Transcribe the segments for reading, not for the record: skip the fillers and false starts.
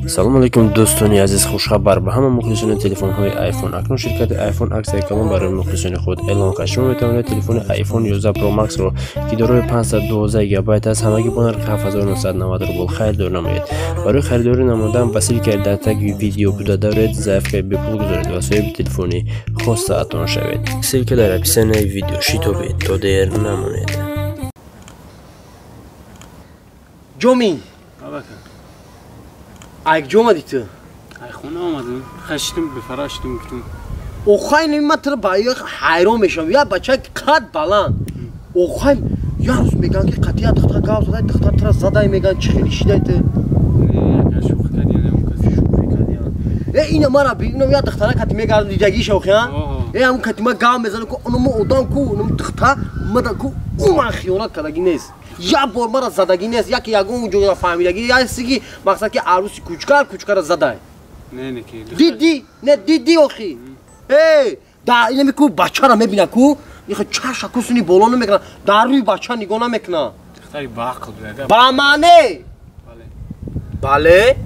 Салом алейкум дӯстони азиз, хушхабар ба ҳама мухлисони телефонҳои iPhone. Акнун ширкати iPhone аксияи калон барои мухлисони худ эълон кард. Шумо метавонед телефони iPhone 11 Pro Max-ро, ки дорои 512 гигабайт аст, ҳамагӣ бо нархи 7990 рубл харидорӣ намоед. Барои харидорӣ намудан ба ссилкаи дар таги видео буда дароед, заявкаи бепул гузоред ва соҳиби телефони хостаатон шавед. Ссилка дар описанияи видео. Шитобед, то дер намонед. Ҷоми, ай куҷо омадӣ ту? Ай хона омадам. Хаштим, бифараштим, гуфтам. Охай, ман туро ба ҳайрон мешавам. Як бача қад баланд. Охай, як рӯз мегӯянд, ки қатъи як духтар гап задай, духтар туро задай, мегӯянд, чӣ хеле шидай ту? Э, ина мара би, ина як духтара кати мегардам дидагиша охи, а? Э, ҳамун кати ма гап мезанам, ку оно одам ку, оно духтар мада ку, ӯ ман хиёнат кардагӣ нест. Як бор мара задагӣ нест, яке ягон ҷо фаҳмидагӣ, ясиги мақсад ки арӯси кучкар кучкара задай. Дидӣ? Не дидӣ охи? Э, да инами ку бачара мебина ку, ихе чаша ку суни боло намекунад, дар рӯи бача нигоҳ намекунад. Духтари баақл буда. Ба маъне? Бале.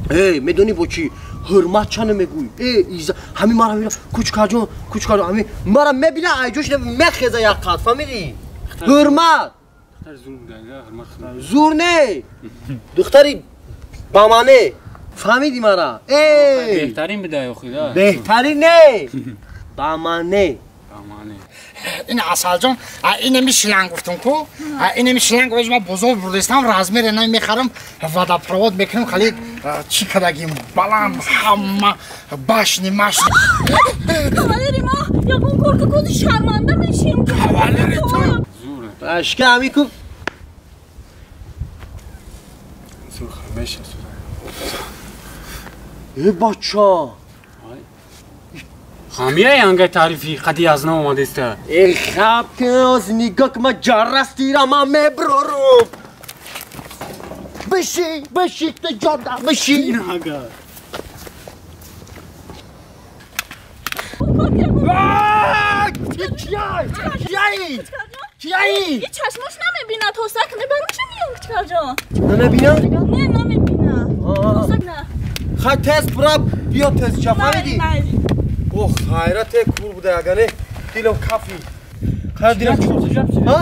Э, медонӣ бо чӣ? Ҳурмат ча намегӯй? Э, иза, ҳамин мара мебина, кучкарҷон, кучкарҷон, ҳамин мара мебина, айҷош мехеза як қад, фаҳмидӣ? Ҳурмат. Зур не, духтари ба маъне, фаҳмидӣ мара? Э, беҳтарин бидай охи, да? Беҳтарин не, ба маъне. Ин Асалҷон, инами шланг гуфтум ку, инами шланг оз ма бозор бурдистам, размер на мехарам, водопровод мекунам, хали чӣ кардагим, баланд ҳама башни машни. Кавалери ма ягон кор кунӣ шарманда мешим. Кавалери ту. Ашка ҳамин ку. Зур меша. Э, бача. Ҳамия янга тарифи қади аз нав омадеста. Э, хаб ки оз нигоҳ ки ма ҷаррастира ма меброрум. Биши, биши, ту ҷода, биши. Ага. Кияй? Кияй? Кияй? Чашмош намебинад, ҳосак небарум чӣ миён, кучкарҷон? Намебинад? Не, намебинад. Ҳосак на. Хай тез бира, биё тез ча, фаҳмидӣ? Ох, хайрате кур буда, агане дилам кафи. Хайр дилам ҳа?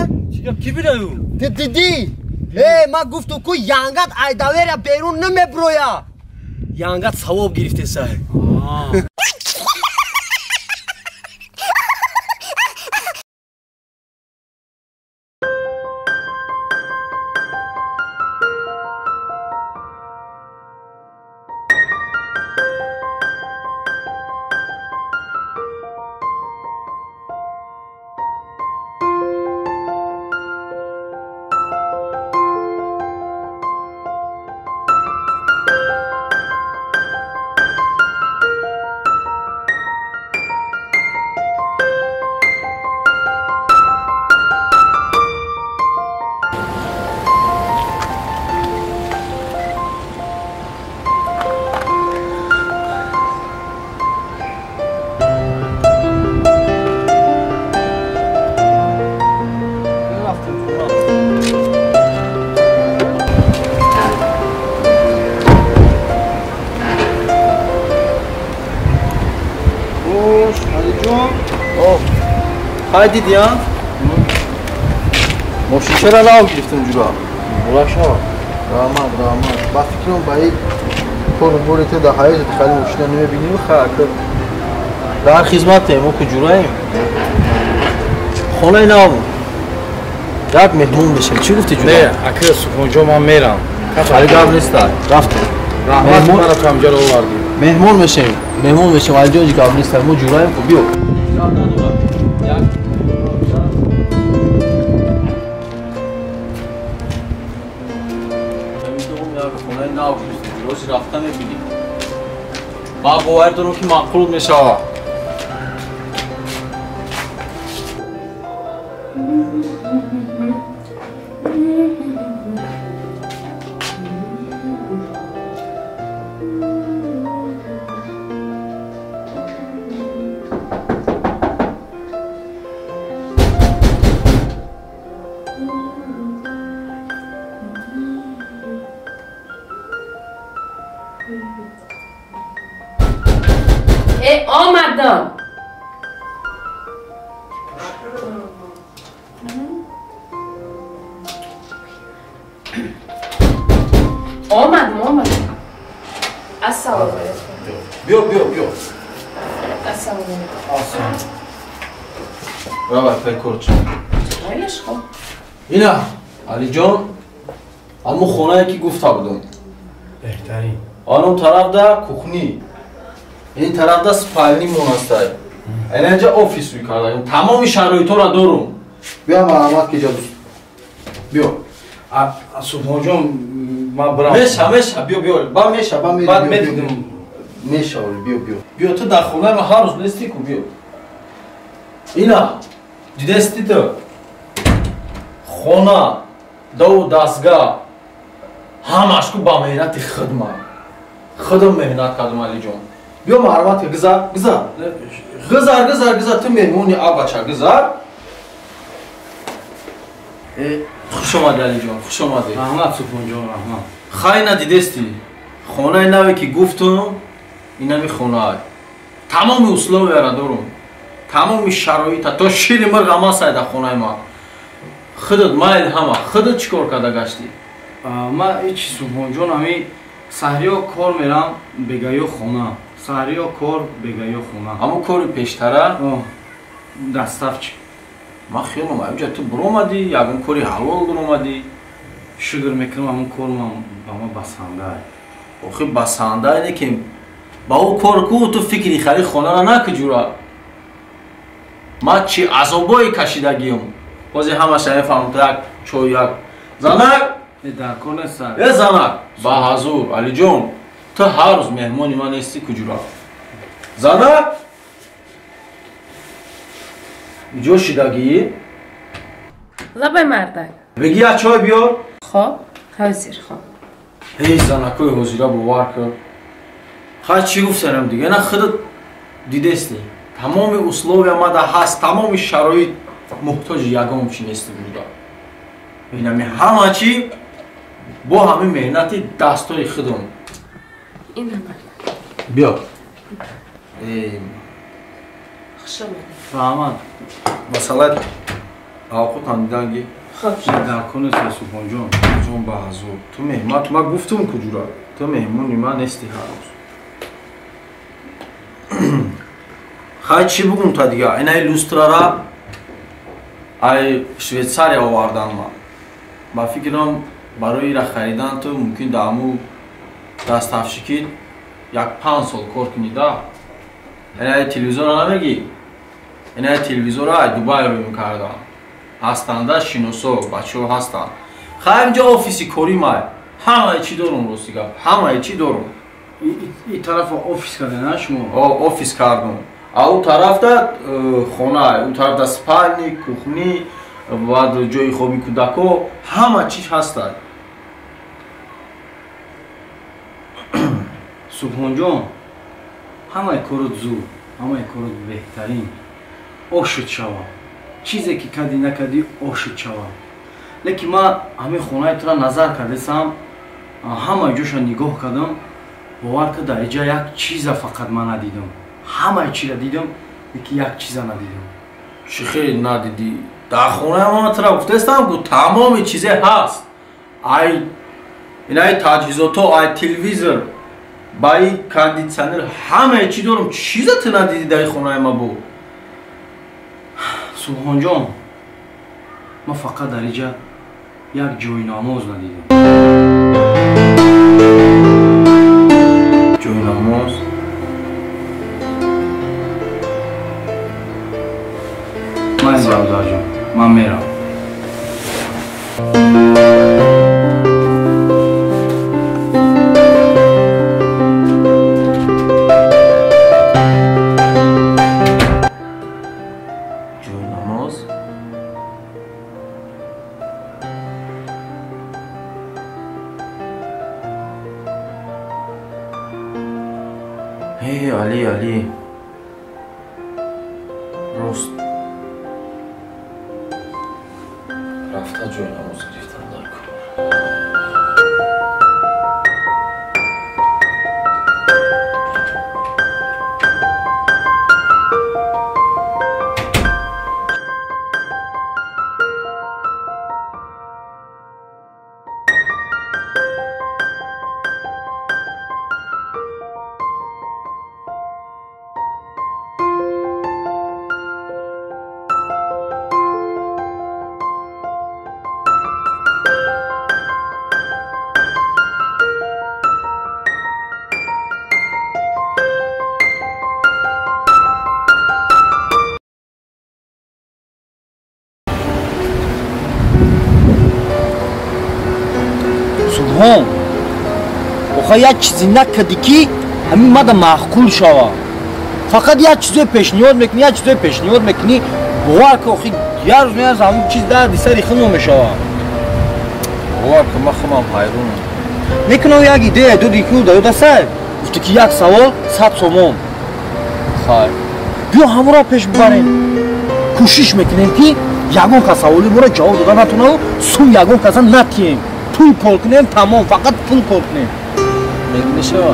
Ки бидаю? Ту дидӣ? Э, ман гуфтум ку янгат айдаверя берун намеброя. Янгат савоб гирифтесай. Хай дидӣ, а? Мошин чара нав гирифтем ҷура? Муборак шавад. Раҳмат, раҳмат. Ба фикрам ба ин кору бори ту дар ҳаётат хеле мошина намебинӣ, хай ака дар хизматем, мо ку ҷураем. Хонаи нав як меҳмон мешавем. Чӣ гуфтӣ ҷура? Не, ака Субҳонҷон, ман мерам. Хали гап неста. Рафтем. Раҳмат, мара ту ҳамҷаро овардӣ. Меҳмон мешавем. Меҳмон мешавем. Алиҷон, ҳеҷ гап неста. Мо ҷураем ку, биё. Рафта мебинӣ. Ман бовар дорам, ки маъқул мешавад. Э, омадам. Омадам, омадам. Ассалому алайкум. Биё, биё, биё. Ассалому алайкум. Ассалом. Давай, пайкорчи. Майлаш хоб. Ина, Алиҷон, ҳамун хонае ки гуфта будам. Беҳтарин. Анон тарафда кухни, ин тарафда спальни мон ҳастай. Инҷа офис рӯй кардаем. Тамоми шароитҳоро дорум. Биё марҳамат ки ҷа дӯст. Биё. Субҳонҷон, ман бирам. Меша, меша, биё, биё. Ба меша, ба баъд медидим. Меша, биё, биё. Биё, ту дар хонаи ман ҳар рӯз нестӣ ку, биё. Ина, дидести ту? Хона, даву дастгоҳ, ҳамаш ку ба меҳнати хидмат. Худам меҳнат кардам, Алиҷон. Биё марҳамат, гузар, гузар. Гузар, гузар, гузар, ту меҳмони абача, гузар. Хуш омадӣ, Алиҷон, хуш омадӣ. Раҳмат, Субҳонҷон, раҳмат. Хай надидестӣ. Хонаи наве ки гуфтум, инами хонаай. Тамоми условияро дорум. Тамоми шароита, то шири мирғ ҳам ҳастай дар хонаи ман. Худат майл ҳама, худат чӣ кор карда гаштӣ? Ман ҳечи, Субҳонҷон, ҳами саҳриё кор мерам, бегаё хона. Саҳриё кор, бегаё хона. Ҳамон кори пештара? Доставчик. Ман хиёлам, инҷа ту биромадӣ, ягон кори ҳалол биромадӣ. Шукр мекунам, ҳамон кор ба ман басанда. Охи басанда не ки ба ӯ кор ку, ту фикри хари хонаро накӣ ҷура. Ман чӣ азобое кашидагиам. Ҳозир ҳамаша мефаҳмам, ту як чой, як занак. Дар кор нест. Э занак, ба ҳазур, Алиҷон, ту ҳар рӯз меҳмони ман нестӣ ку ҷура. Занак, иҷо шидагӣ? Лабай мардак. Бигӣ як чой биёр. Хоб, ҳозир, хоб. Эй занакои ҳозира бовар кун. Хай чӣ гуфтанам дига? На худат дидестӣ. Тамоми условия мада ҳаст, тамоми шароит, муҳтоҷи ягон чӣ нестӣ буда. Инами ҳама чӣ бо ҳамин меҳнати дастои худам. Ина мардак. Биё. Хуш омадед. Раҳмат. Масалан, авқотам диданги? Хоб. Дар кор нест, Субҳонҷон. Ҷон ба ҳазур. Ту меҳмат, ман гуфтум ку ҷура. Ту меҳмони ман нестӣ ҳар рӯз. Хай чӣ бугум та дига? Инаи люстрара ай Швейтсария овардан ман. Ба фикрам барои ира харидан ту мумкин дар ҳамун доставщикӣ як 5 сол кор кунӣ да. Инаи телевизорро намегӣ? Инаи телевизорро ай Дубай рӯй мекардам. Ҳастанда шиносо, бачаҳо ҳастанд. Хай инҷо офиси корӣ май. Ҳамаи чӣ дорум, рости гап. Ҳамаи чӣ дорум. И тарафа офис карда, на шумо? О, офис кардум. А ӯ тарафда хона, ӯ тарафда спальни, кухни, баъд ҷои хоби кӯдако, ҳама чиз ҳастад. Субҳонҷон, ҳамаи корот зуд, ҳамаи корот беҳтарин. Ошуд шава. Чизе ки кардӣ накардӣ, ошуд шава. Лекин ман ҳамин хонаи тура назар кардесам, ҳамаи ҷоша нигоҳ кардам, бовар кар, дар инҷа як чиза фақат ман надидам. Ҳамаи чиза дидам, лекин як чиза надидам. Чӣ хел надидӣ? Дар хонаи ман тура гуфтаистам, ку тамоми чизе ҳаст. Ай инаи таҷҳизото, ай телевизор, ба и кондитсионер, ҳамаи чӣ дорам. Чиза ту надидӣ дар хонаи ма бу? Субҳонҷон, ман фақат дар инҷа як ҷои намоз надидам. Ҷои намоз? Ман бародарҷон, ман мерам. Ҷои намоз? Эй, Али, Али. Рост. Рафта ҷои намоз гирифтам дар кор. Охо як чизе накардӣ ки ҳамин мада маъқул шава. Фақат як чизе пешниҳод мекунӣ, як чизе пешниҳод мекунӣ, бовар кун охи як рӯз меяз ҳамин чиз дарди сари худмо мешава. Бовар кун ман худам ҳайронам. Мекунам як идея доди ку даёдаса, гуфти ки як савол 100 сомон. Хайр. Биё ҳамонро пеш бибарем. Кӯшиш мекунем ки ягон кас саволи моро ҷавоб дода натонаву сум ягон каса натием. Пул кор кунем, тамом, фақат пул кор кунем. Мешава?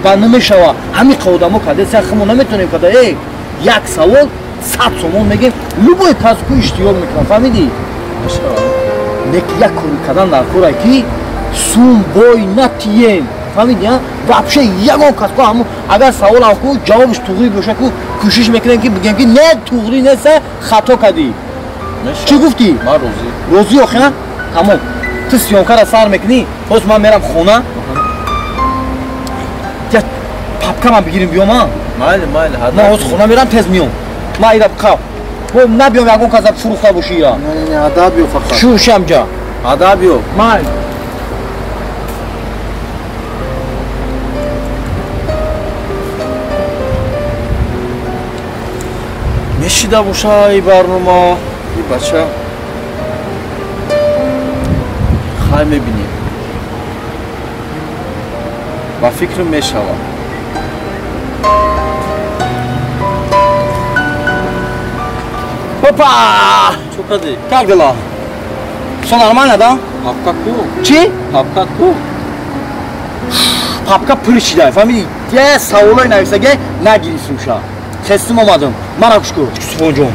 Ба намешава. Ҳамин одамо кардеса химо наметонем када. Э, як савол 100 сомон мегем, любой кас ку иштиёк мекунам, фаҳмидӣ? Мешава. Неки як кори кардан дар кора ки сум бой натием. Фаҳмидӣ, а? Вообще ягон кас ку ҳамун агар саволам ку ҷавобаш туғрӣ боша ку кӯшиш мекунем ки бигем ки не туғрӣ неста, хато кардӣ. Чӣ гуфтӣ? Ман розӣ. Розӣ охи, а? Тамом. Ту съёмкара сар мекунӣ, ҳоз ман мерам хона. Я папкамам бигирим биём, а? Майли, майли, Ман ҳоз хона мерам, тез миём. Ман ира қаб. Бо набиём ягон каса фурӯхта бошӣ ира. Не, не, не, адаб ё фақат. Шу шамҷа. Адаб ё. Майли. Мешида боша и барнома, и бача. Хай мебинем. Ба фикрам мешава. Опа! Чё кардӣ? Как дела? Всё нормально, да? Папка ку? Чӣ? Папка ку? Папка пур шида, фаҳмидӣ? Я саволои нависаге нагирифтум ша. Хестим омадам. Мара гӯш кун, Субҳонҷон.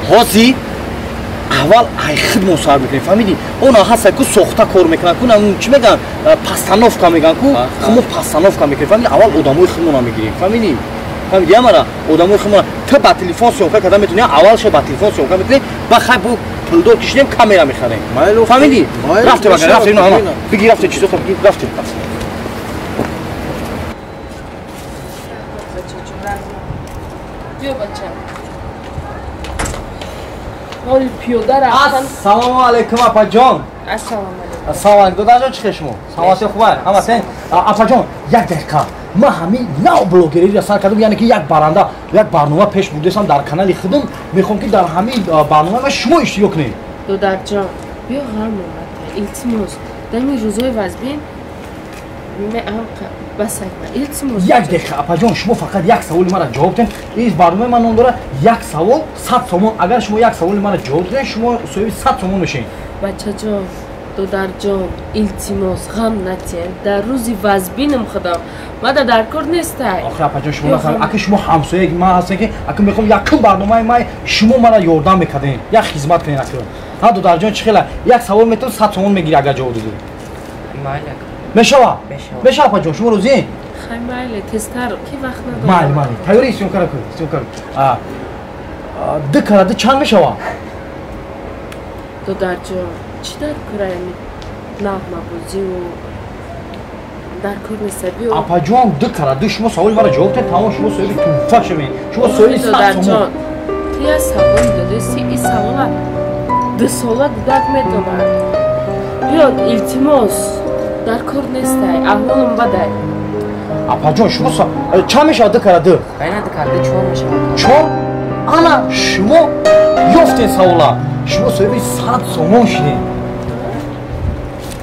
Ҳозир аввал ай хидмон сар мекунем, фаҳмидӣ? Она ҳаста ку сохта кор мекунад, ку чӣ мегӯянд, постановка мегӯянд ку, хумо постановка мекунем, фаҳмидӣ? Аввал одамои хидмона мегирем, фаҳмидӣ? Фаҳмидӣ амара? Одамои хидмона ту ба телефон съёмка карда метавонӣ, аввал ша ба телефон съёмка мекунӣ, ба хай бо пулдор кишидем, камера мехарем. Фаҳмидӣ? Рафте багар, рафте ино ама. Бигир рафте чизота бигир, рафте. Биё бача. Ҳоли пиёда рафтан. Ассалому алайкум апаҷон. Ассалому алайкум. Ассалому алайкум. Додарҷон чӣ хел шумо? Саломатӣ хуб ҳаматен? Апаҷон, як дақиқа. Ман ҳамин нав блогериро сар кардам, яъне ки як баранда, як барнома пеш бурдасам дар канали худам, мехоҳам ки дар ҳамин барнома ма шумо иштирок кунед. Додарҷон, биё ғам омада. Илтимос, дар ин рӯзҳои вазбин Илтимос. Як дақиқа апаҷон, шумо фақат як саволи маро ҷавоб диҳед. Ин барномаи ман ном дорад як савол 100 сомон. Агар шумо як саволи маро ҷавоб диҳед, шумо соҳиби 100 сомон мешавед. Бачаҷон, додарҷон, илтимос, ғам натиҳед. Дар рӯзи вазбинам худам мада дар кор нестай. Охир апаҷон, шумо нафаҳмед. Ака шумо ҳамсояи ман ҳастед ки ака мехоҳам якум барномаи ман шумо маро ёрдам мекардед, як хизмат кунед ака. Ҳа додарҷон, чӣ хела? Як савол метавон 100 сомон мегирӣ агар ҷавоб дидӣ. Майли. Мешава? Мешава апаҷон, шумо розиед? Хай майли, тезтар ки вақт надорам. Майли, майли. Тайёрӣ съёмкара кун, съёмка кун. Ду кара ду чанд мешава? Додарҷон, чӣ дар кораи нағмабозиву дар кор неста биё. Апаҷон, ду кара ду шумо саволи маро ҷавоб диҳед, тамом шумо соҳиби тӯҳфа шавед. Шумо соҳиби 100 сомон. Ту як савол додисти, ин савола 2 сола кӯдак медонад. Биё, илтимос, дар кор нестай, аҳволам бадай. Апаҷон, шумо чанд мешавад ду кара ду? Айна ду кара ду 4 мешавад. 4? Ана шумо ёфтед савола. Шумо соҳиби 100 сомон шудед.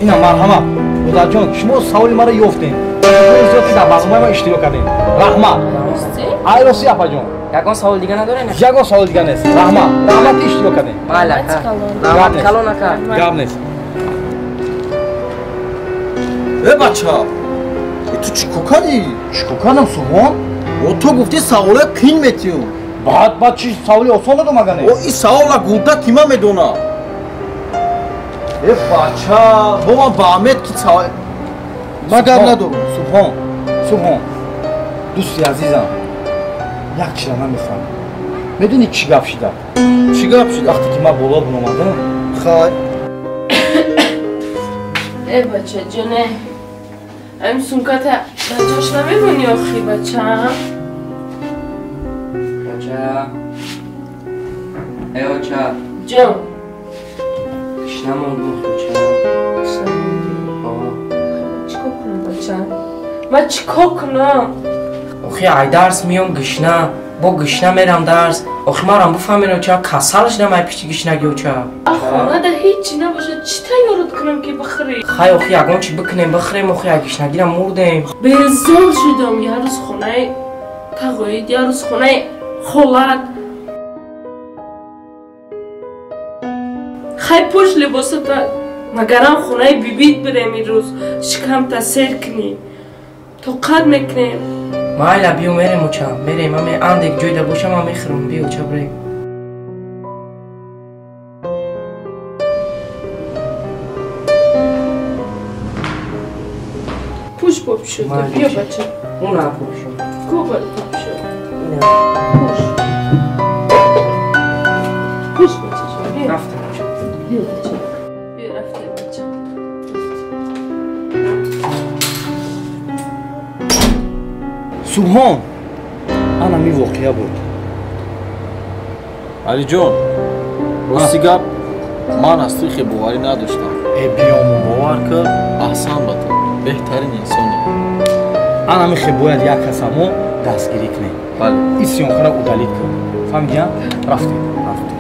Ина марҳамат, додарҷон, шумо саволи маро ёфтед. Зиёд ки дар барномаи ман иштирок кардед. Раҳмат. Ай рости апаҷон. Ягон савол дига надоред? Ягон савол дига нест. Раҳмат. Раҳмат ки иштирок кардед. Майли ака. Раҳмат калон ака. Гап нест. Э бача, ту чӣ кор кардӣ? Чӣ кор кардам, Субҳон? О ту гуфтӣ саволе қин метиём. Баъд чӣ саволи осон додам агар не? О ин савола гурда кима медонад? Э бача, бо ман ба Аҳмед ки савол ман гап надорам. Субҳон, Субҳон, дӯсти азизам, як чиза намефаҳмам. Медонӣ чӣ гап шида? Чӣ гап шида? Вақте ки ман боло буромадам, хай. Э бача ҷоне, ам сумката дар ҷош намемонӣ охи бачаам? Оча, эй оча. Ҷон. Кишнамондум, оча. Кишнамондӣ? Чӣ кор кунам бача? Ман чӣ кор кунам? Охи ай дарс миём гишна, бо гишна мерам дарс. Охи марам бифаҳмем ча касал шудам ай пишти гишнагӣ оча. Хонада ҳеҷ набошад, чӣ тайёрот кунам ки бихӯрӣ? Хай охи ягон чӣ бикунем бихӯрем, охи ай гишнагира мурдем. Безор шудам, як рӯз хонаи тағоид, як рӯз хонаи холат. Хай пӯш либосата, магарам хонаи бибит бирем ирӯз, шикамта сер кунӣ. Тоқат мекунем. Майла биё мерем оча, мерем, аме андек ҷойда бошам, ман мехӯрам, биё оча бирем. Пӯш попшуд, биё бача. Уна попшуд. Ку попшуд? Пӯш. Пӯш бача, биё. Рафтем оча. Биё бача. Биё рафтем бача. Субҳон, анами воқеа буд. Алиҷон, рости гап, ман аз ту хе боварӣ надоштам. Э биёму бовар кар, аҳсан ба ту, беҳтарин инсоне. Анами хе бояд як касамо дастгирӣ кунем. Бале. Исёнхона удалит кун. Фаҳмидӣ? Рафтем, рафтем.